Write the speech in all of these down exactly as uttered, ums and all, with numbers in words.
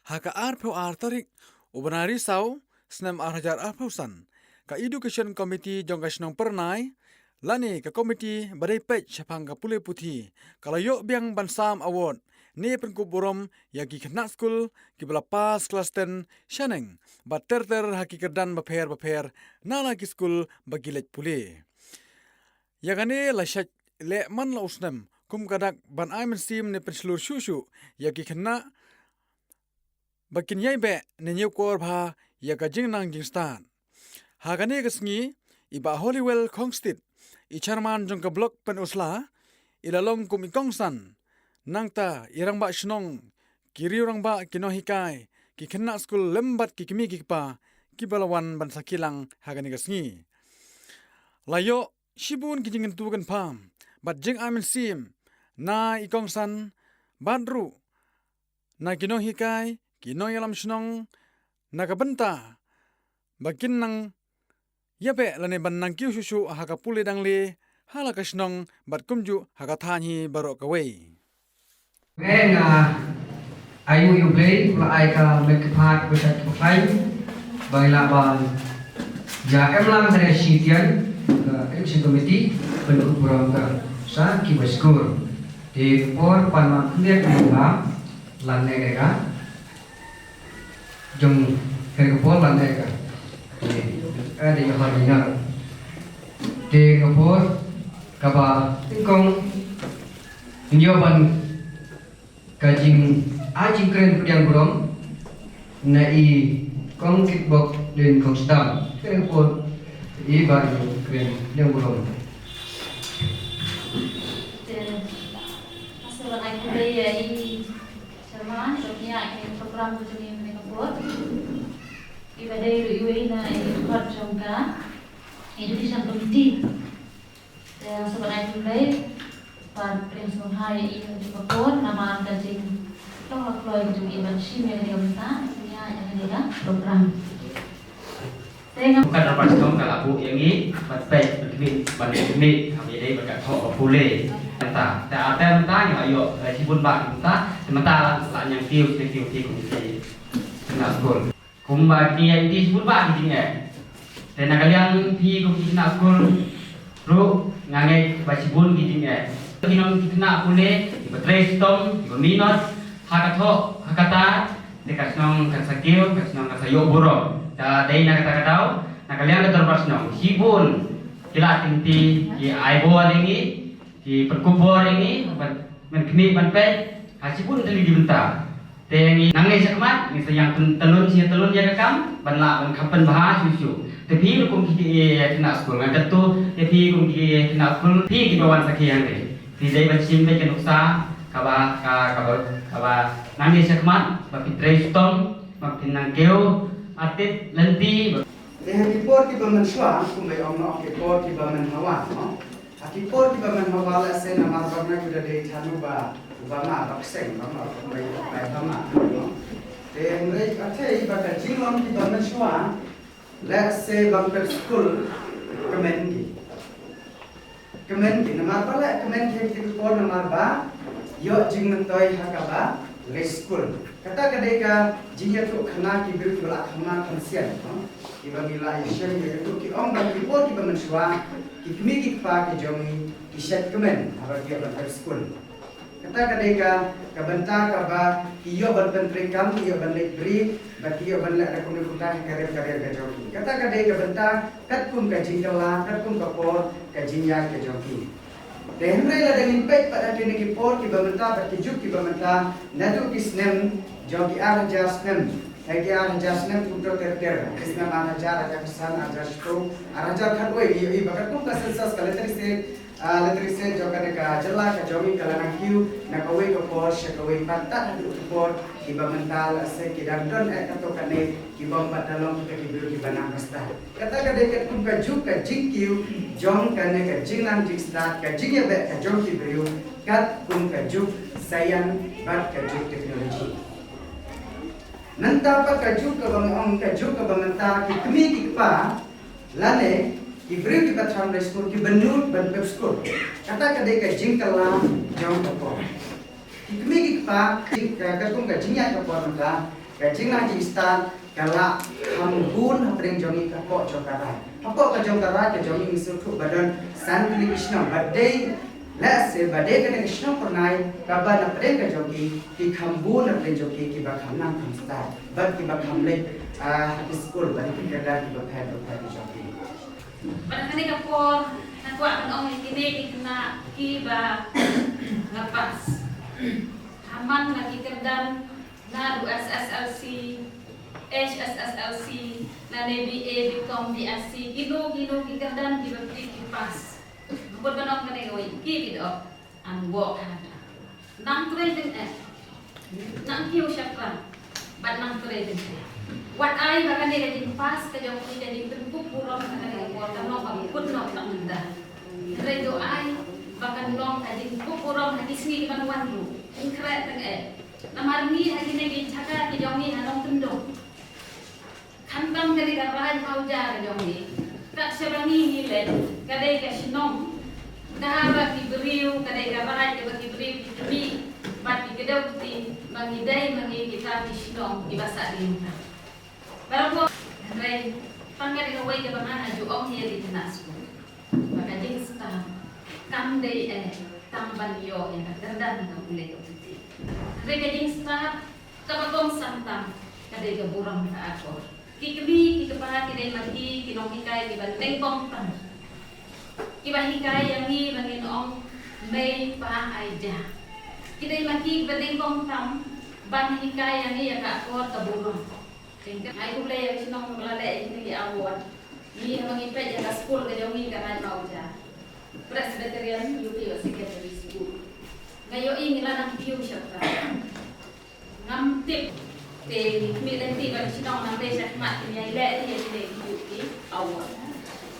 Ha ka arphew ar tarik u bnai Risaw snem ar hajar arphew san, ka Education Committee jong ka shnong Pyrnai lane ka komiti ba dei peit shaphang ka pule puthi ka la ïoh biang ban sam award ne pynkup burom ïa ki khynnah skul kiba la pass klas ten shaneng bad ter ter ha ki kyrdan bapher bapher na la ki skul ba ki leit pule. Ïa kane la shait leh man la u snem kum ka dak ban ai mynsiem ne pynshlur shuh shuh ïa ki khynnah ba kin ïai beh ne ñiewkor bha ïa ka jingnang jingstad. Ha kane ka sngi i Bah Holywell Khongstit, i chairman jong ka block Pynursla, i la long kum i kongsan. Nangta i rangbah shnong, ki riew rangbah, ki nonghikai, ki khynnah skul lem bad ki kmie ki kpa kiba la wan ban sakhi lang ha kane ka sngi. La ïoh shibun ki jingkyntu kynpham bad jingai mynsiem na i kongsan bad ruh na ki nonghikai, ki nongïalam shnong na ka bynta ba kin nang ïabeh lane ban nang kiew shuh shuh ha ka pule dangle ha la ka shnong bad kumjuh ha ka thaiñ hi baroh kawei. Nga ai nguh ïa U Blei ba la ai ka met ka phad ba shait ba khlaiñ ba ngi lah ban ïa em lang ha ka shi tian ka election committee pynkup burom ka sa kiba skur. Te ka por pan lam khyndiat ka lam lane ka jong ka por lane ka. Te ka dei ka hor ïa te ka por kaba nyngkong ïoh ban ka jingai jingkren pdiang burom na i Kong Kitbok Dieñkhongsdam. Kren ka por i ba i kren pdiang burom. Te, asa ba ngai khublei ïa i chairman, jong ïa ka program ka jong i mynne ka por. I ba dei ruh iwei na i khot jong ka Education Committee. Te asa ba ngai khublei ban pdiang sngewbha ïa i ha kane ka por namar ka jingtong la kloi ka jong i ban shim ïa kane ka bynta, ïa kane ka program. Te nga Ka dorbar shnong ka la buh ïa ngi ban peit ban khmih ban khmih ha ba ïadei bad ka thoh ka pule. Mynta te artylli mynta ngi la ïoh, eh, shibun bah mynta, te mynta la ñiangkiew, ñiangkiew ki kum ki khynnah skul. Kumba ki ïa ki shibun bah ki jingeh. Te na ka liang phi kum ki khynnah skul ruh nga ngeit ba shibun ki jingeh. Ki nong ki khynnah pule kiba trei shitom kiba minot ha ka thoh ha kata, te ka shnong kan sa kiew, ka shnong kan sa ïoh burom. Te dei na kata ka daw na ka liang ka dorbar shnong shibun ki la tynti, ki ai bor ïa ngi, ki pynkup bor ïa ngi ban, ban khmih ban peit ha shibun tylli ki bynta. Te ngi nangne shakhmat ngi sa ïeng pyntyllun shi tyllun ïa ka kam ban lah ban kham pynbha shuh shuh. Te phi ruh kum ki, ki, eh, khynnah skul, nga kyntu ïa phi kum ki khynnah skul, phi kiba wan sakhi hangne, phi dei ban shim beit ka nuksa kaba, ka, kaba, kaba nangne shakhmat ba phi trei shitom, ba phin nang kiew artit lynti. Te ha ki por kiba mynshuwa kumba ong noh, ki por kiba mynhawa, no? Ha ki por kiba mynhawa, lehse namar ba nga, u da dei thanu ba, ba ma, ba kseng ba ma, ba ma, ba ma, no? Te hynrei ka thei ba ka jinglong kiba mynshuwa, lehse ban pep skul kmen ki. Kmen ki namar ba leh kmen ki ha ki por namar ba ïoh jingmyntoi ha kaba leit skul. Kata ka dei ka jingïathuh khana ki briew kiba la khana kham sian, no? Kiba ngi la ïashem ïathuh, ki ong ba ki por kiba mynshuwa ki kmie ki kpa ki jong ngi ki shait kmen haba ki ïoh ban pep skul. Kata ka dei ka, ka bynta kaba ki ïoh ban pyntreikam, ki ïoh ban leit bri, bad ki ïoh ban leh da kumne kumta ha ka riam ka riam ka jong ki. Kata ka dei ka bynta katkum ka jingkylla, katkum ka por, ka jingïaid ka jong ki. Te hynrei lada ngin peit pat ha kine ki por kiba mynta bad ki juk kiba mynta, naduh ki snem jong ki ar hajar snem, ha ki ar hajar snem kumto ter ter, ki snem ar hajar, ar hajar khatsan, ar hajar shiphew, ar hajar khatwei, ïohi ba katkum ka census ka literacy, ah, literacy jong kane ka jylla ka jong ngi ka la nang kiew na kawei ka por sha kawei, pat tad haduh ki por kiba mynta, lehse ki dang don eh katto katne, ki bym pat da long kita ki briew kiba nang ba stad. Kata ka dei katkum ka juk ka jingkiew jong kane ka jingnang jingstad, ka jingïabeh ka jong ki briew katkum ka juk science bad ka juk technology. Nangta pat ka juk kaba nga ong, ka juk kaba mynta ki kmie ki kpa lane ki briew kiba thrang leit skul kiba nud ban pep skul. Kata ka dei ka jingkylla jong ka por. Ki kmie ki kpa, ka, katkum ka jingïaid ka por mynta, Ka jingnang jingstad ka la kham bun hapdeng jong ngi, ka pok jong ka rai. Hapoh ka jong ka rai ka jong ngi ngi sngewthuh ba don san tylli ki shnong, ba dei, let's say, ba dei kane ka shnong Kyrnai, kaba na pdeng ka jong ki, ki kham bun na pdeng jong ki, kiba kham nang kham stad bad kiba kham leit, ah, ha ki skul, bad ki kyrdan kiba pher ba pher ki jong ki. Bad ha kane ka por nga kwah ban ong ïa kine ki khynnah kiba la pass ha man la ki kyrdan naduh S S L C, H S S L C, lane B A, B Com, B Sc, kino kino ki kyrdan kiba phi ki pass. Nga kwah ban ong kane kawei, ki ki doh Nang bok hana. Nang trei tyngeh. Nang kiew shaphrang. Bad nang trei tyngeh. Wat ai ba kane ka jingpass ka jong phi ka jingpynkup burom ha kane ka por kan long ba kut noh tang mynta. Hynrei to ai ba kan long ka jingkup burom ha ki sngi ki ban wan ruh. Kynkreh tyngeh. Namar ngi ha kine ki jaka ki jong ngi ha nongkyndong. Khamtam kane ka raid Mawja ka jong ngi. Kat shaba ngi ngi leit, ka dei ka shnong kaba ki briew, ka dei ka raid kaba ki briew ki khmih bad ki kdew kti ba ngi dei ma ngi kita ki shnong kiba sah dien. Barabor, hynrei tang ka dei kawei kaba ngan ha ju ong hi ïa ki khynnah skul ba ka jingstad kam dei eh tang ban ïoh ïa ka kyrdan ka pule ka puthi. Hynrei ka jingstad kaba kongsan tam ka dei ka burom ka akor. Ki kmie ki kpa ki dei ma ki ki nonghikai kiba nyngkong tam, kiba hikai ïa ngi ba ngin ong mei pa ai ja. Ki dei ma ki kiba nyngkong tam ban hikai ïa ngi ïa ka akor ka burom. Tang ai khublei ïa ki shnong ba la leh ïa kine ki award. Ngi haba ngi peit ïa ka skul ka jong ngi ka Raid Mawja Presbyterian U P Secondary School, nga ïohi ngi la nang kiew shaphrang. Ngam tip te ngi khmih lynti ba ki shnong nang leit shakhmat kin ïai leh ïa kine ki, ki award.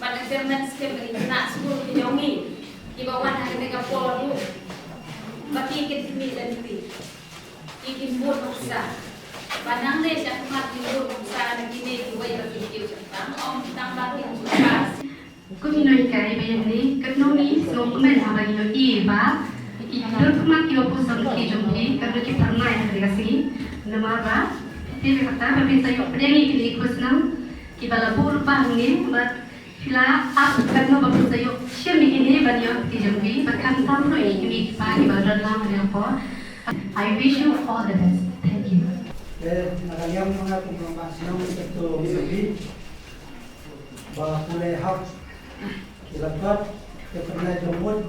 Bad nga kyrmen skhem ba ki khynnah skul ki jong ngi kiba wan ha kane ka por ruh ba ki kin khmih lynti, ki kin bud nuksa. Ba nang leit shakhmat kin bud nuksa na kine kiwei ba kin kiew shaphrang, ym tang ba kin bud. Kumno ïa ka, ba ïa ngi, katno ngi sngewkmen haba ngi ïohi ba ki dur khmat kiba pynshong ki jong ki, katno ki phyrnai ha ka sngi. Namar ba te ba kata ba phin sa ïoh pdiang ïa kine ki khusnam kiba la buh lypa ha ngi, bad phi la ap katno ba phin sa ïoh shim ïa kine ban ïoh ki jong ki, bad khamtam ruh ïa ki kmie ki kpa kiba don lang ha kane ka por. I wish you all the best. Thank you. Eh, na ka liang jong nga kum u rangbah shnong, katto katne ba pule hok ki la kot, ki pynlait jingmut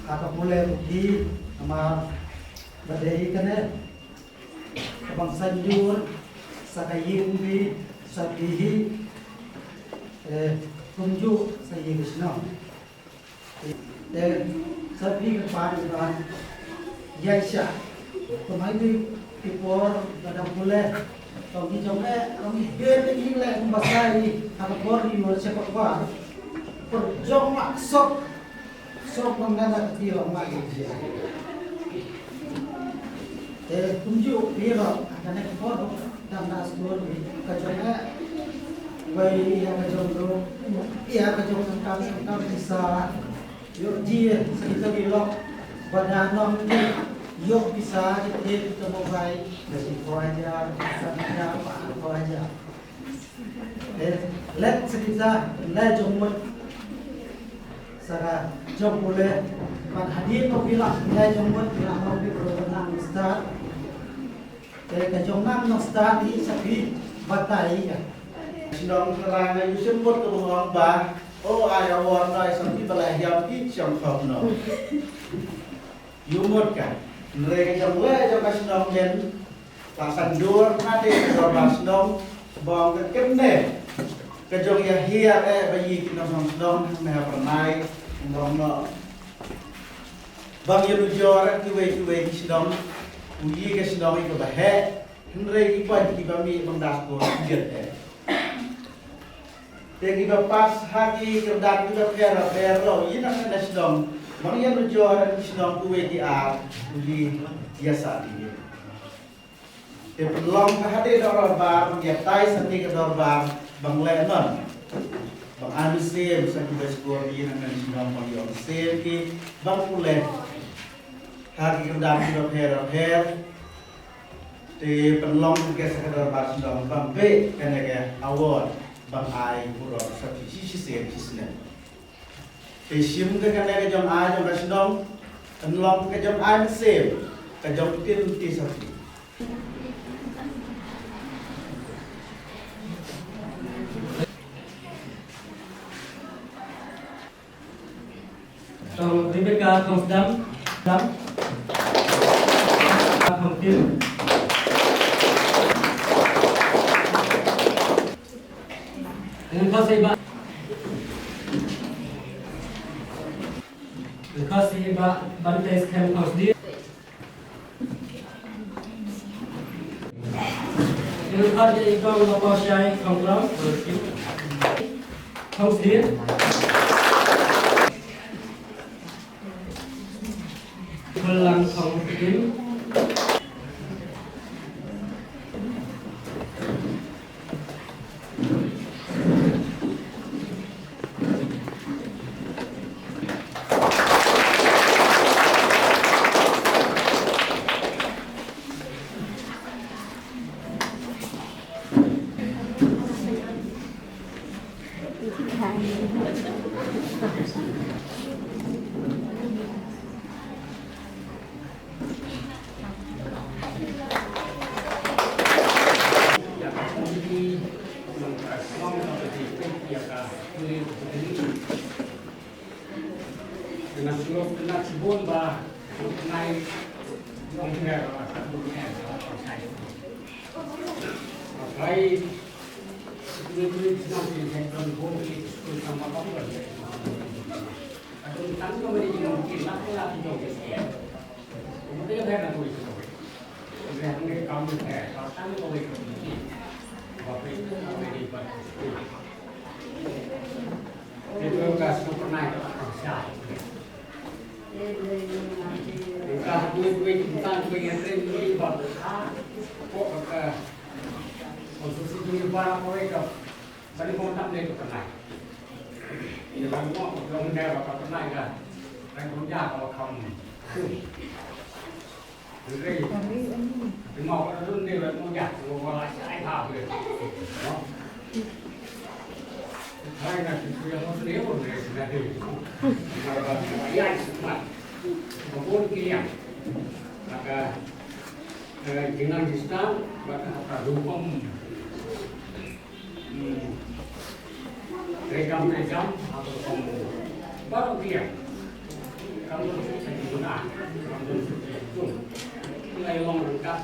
ha ka pule ruh ki, namar ba dei kane ka ban sa jur sa ka ïing bi sa phi hi, eh, kumjuh sa ïing shnong. Te sa phi ka pan ban ïaishah. Kumba ngi ki por ba dang pule, to ngi jong eh, to ngi ber te ngi leh kumba sa ngi ha ka por ngi ïoh sha ka por. Por jong ma sok sok bang ngan la kti long ma ngi jia. Te kumjuh phi ruh ha kane ka por dang da skul ka jong eh. Wei ïa ka jong ruh ïa ka jong kam kam kam pisa. Ïoh ji sa kita ki lok ba da nong ki ïoh pisa ki thep kita mobile. Ba shi ko hajar, san hajar, ba ko hajar. Eh, let sa kita leh jingmut sa ka jong pule. Bad hadien ba phi la leh jingmut phi la ong phi ba nang start. Te ka jong nang nang start hi sa phi batai ka. Shnong ka la ngai u shnong mut ka bang ong ba, o ai awor noi sa phi ba la hiam phi shong khop no. Ïa mut ka. Hynrei ka jong leh jong ka shnong den la san dur na te ka dorbar shnong ba ong ka kynne ka jong ïa hiar eh ba ïa ki nongshong shnong hangne ha Pyrnai. Ong no. Bang ïa nujor kiwei kiwei ki shnong, u ïa ka shnong ïa kaba heh, hynrei ki poi kiba mih bang da skul ïa heh. Te kiba pass ha ki kyrdan kiba pher bapher, u ïa na ka shnong, bang ïa nujor ki shnong kiwei ki ar, u ïa ïa sa ïa. Te pynlong ka hadien dorbar, ban ïa tai sa ni ka dorbar, ban leh non. Ban ai mynsiem sa ki ba skor ki nang nang shnong ban ïoh mynsiem ki, ban pule. Ha ki kyrdan kiba pher bapher. Te pynlong ka Secretary Dorbar Shnong ban beh kane ka award ban ai burom sakhi shi shisien shisnem. Te shim ka kane ka jong ai jong ka shnong, pynlong ka jong ai mynsiem, ka jong Tin T Sakhi. Tong Rebecca Thongsdam, Dam. Thongtin. Ngan khot sa i Bah. Ngan khot sa i Bah Bante Skhem Thongsdie. Ngan khot ïa i Kong Lapawshai Thongklam Thongsdie. Pynlang Thongtin. Treikam treikam, atau kamu baru dia. Kamu sukses di mana? Kamu sukses itu. Nilai uang lengkap.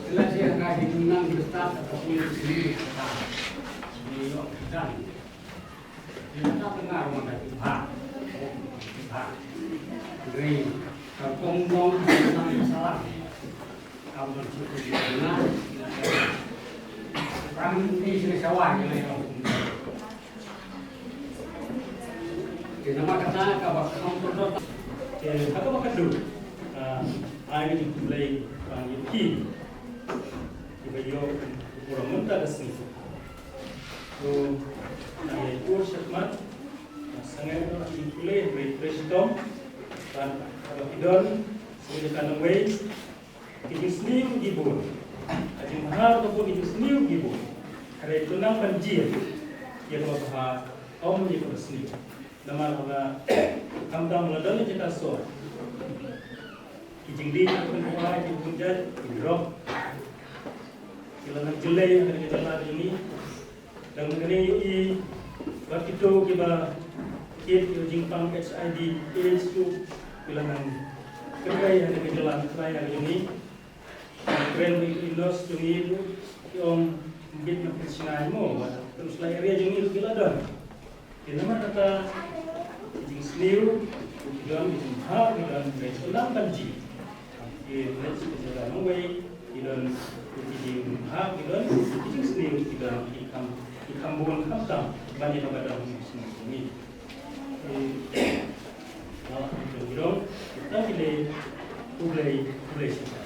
Sila siya ka di Minang besar atau punya sini. Di York dan. Ina ka tnga ruh mynta ki bha. Ki bha. Hynrei ka kong nong ka nang ka salam. Kam don suk ki bha. Kam ni sini sawa ni lai rong. Ki nama kata ka ba kam perdot. Ki kata ba kadu. Ai ni ki play bang ki. Ki ba yo. Pura mynta da sini. To, nang ïa pur shakmat, sangeh noh ïa pule, hynrei trei shitom, ban, haba ki don, sngewthuh ka nongwei, ki jingsniew ki bun. Ka jingbha ka bun ki jingsniew ki bun. Hynrei to nang ban jia, ïa kaba bha, ym ïa kaba sniew. Namar ba, khamtam la don ïa ka sor. Ki jingdih, ki bun jait, ki drop. Ki la nang jlei, ki la nang jlei. Dang kane ïohi bad kito kiba kit ïa u jingpang H I V AIDS ruh ki la nang kynrei ha kane ka jylla, kynrei ha kane ka jylla. Kren bad ki nurse jong ngi ruh ki ong mbit na pynshai mo, bad ka ruh shlai area jong ngi ruh ki la don. Te namar kata ki jingsniew ki don, ki jingbha ki don, ki jingbha ki don. Ki leit sha ka jylla nongwei, ki don, ki jingbha ki don, ki jingsniew ki don, ki kham, ki kham bun kham tam ban ïa kaba don ki jingsniew ki don. Ki, ki don, ki don, ki don, khublei, khublei shibun.